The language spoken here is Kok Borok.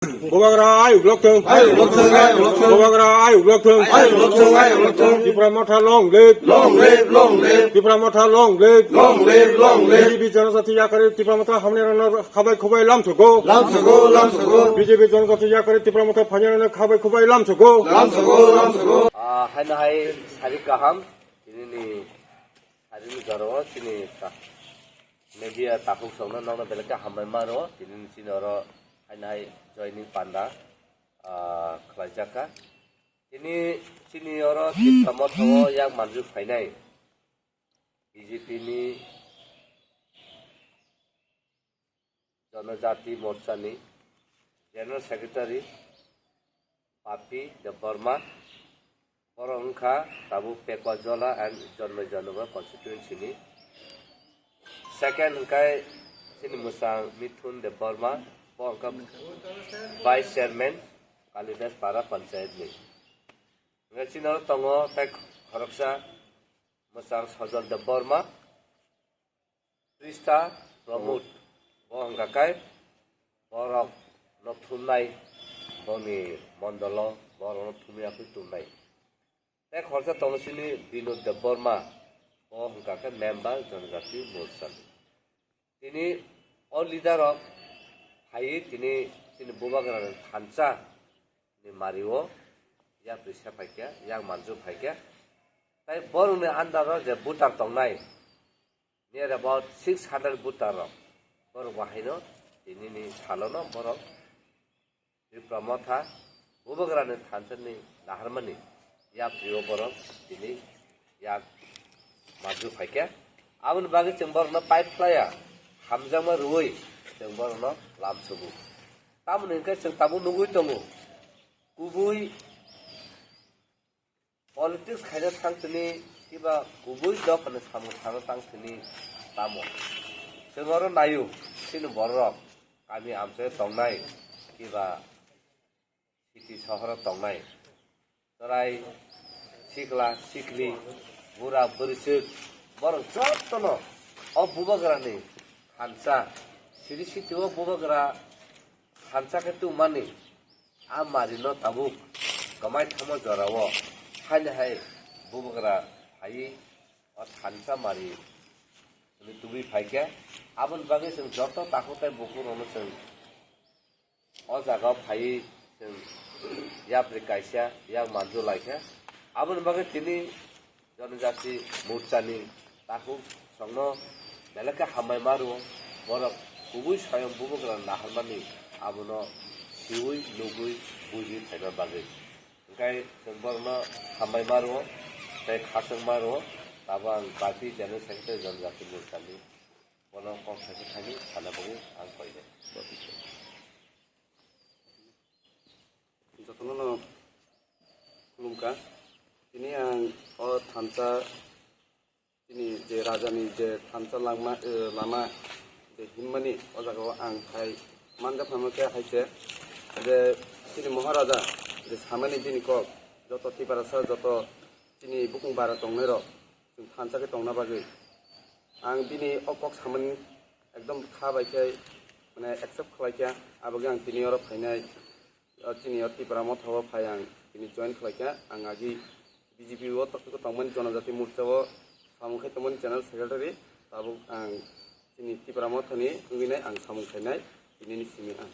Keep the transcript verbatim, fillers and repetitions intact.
Bubagra ayuk lok thung. Ayuk lok thung, ayuk lok thung. Bubagra ayuk lok thung. Ayuk lok thung, ayuk lok thung. Tipra Motha long live. Long live, long live. Tipra Motha long live. Long live, long live. B J P Janajati Yakari Tipra Motha hamni rano khabai khubai lam sugo. Lam sugo, lam sugo. B J P Janajati Yakari Tipra Motha phaini rano khabai khubai lam sugo. Lam sugo, lam sugo. Ah, hai na hai sari kaham. Ini ni sari ni jaro sini ta. Media takhuk songno nokno belai khe hambai maro, tini chini oro haino hai joining panda, ah, khlaijak kha. Tini chini oro Tipra Motha o yak manjak phainai B J P ni Janajati Morcha ni General Secretary Papi Debbarma, borok wngkha tabuk Pekwa Jola and Jonmai Jonmai constituency ni. Second hwnkhe chini mwchang Mithun Debbarma, bo wngkha Vice Chairman Kalidas Para Panchayat ni. Hwnkhe chini oro tongo tei khoroksa mwchang Sajal Debbarma, Krista Pramod, bo hwnkha khe borok no thumnai, boni mondolo borok no thumya khe tumnai. Tei khoroksa tongo chini Binod Debbarma, bo hwnkha khe member Janajati Morcha ni. Tini o leader rok phaiwi tini chini Bubagra ni thansa ni mario yapri se phaikha, yak manjak phaikha. Tei borok ni under o je voter tongnai, near about six hundred voter rok. Borok bo haino tini ni salo no borok Tipra Motha Bubagra ni thansa ni naharmani yapri o borok tini yak manjak phaikha. Aboni bagwi chwng borok no pipe khlaiya, hamjakma rwui chwng borok no lam sugo. Tamoni hwnkhe chwng tabuk nugwi tongo, kubui politics khaina thang tini kiba kubui dophani samung thangna tang tini tamo. Chwng oro naio, chini bororok kami amchaio tongnai, kiba city sohoro tongnai, chwrai, sikla, sikli, bura, bwrwichwk, borok jotono o Bubagrani thansa, siri sitio Bubagra thansa khe tongmani, a marino tabuk kwmai thangma jorao haino hai Bubagra phaiwi o thansa mari hwnwi tubui phaikha. Aboni bagwi chwng joto takhuk tei bukhuk rokno chwng o jaga o phaiwi chwng yapri kaisa yak manjak laikha. Aboni bagwi tini Janajati Morcha ni takhuk songno belai khe hambai ma rwo, borok kubui swayam Bubagra naharmani abono siwi nugwi buji phaima bagwi. Hwnkhe chwng borokno hambai ma rwo tei khachang ma rwo, abo ang party General Secretary Janajati Morcha ni bono kok saisa thani sana bagwi ang koi de. Jotono no khulumkha. Tini ang o thansa, chini je raja ni je thansa langma, eh, lama je himmani o jaga o ang phai manja phano khe hai se je chini Maharaja je samani bini kok joto Tiprasa joto chini bukung bara tongnai rok chwng thansa khe tongna bagwi. Ang bini o kok samani ekdom kha bai khe mane accept khlai kha, abo khe ang tini oro phainai. O chini o Tipra Motha o phai ang tini join khlai kha. Ang agi B J P o to-, tongmani Janajati Morcha o samung khai tongmani General Secretary. Tabuk ang chini Tipra Motha ni wngwi nai ang samung khainai tini ni simi ang.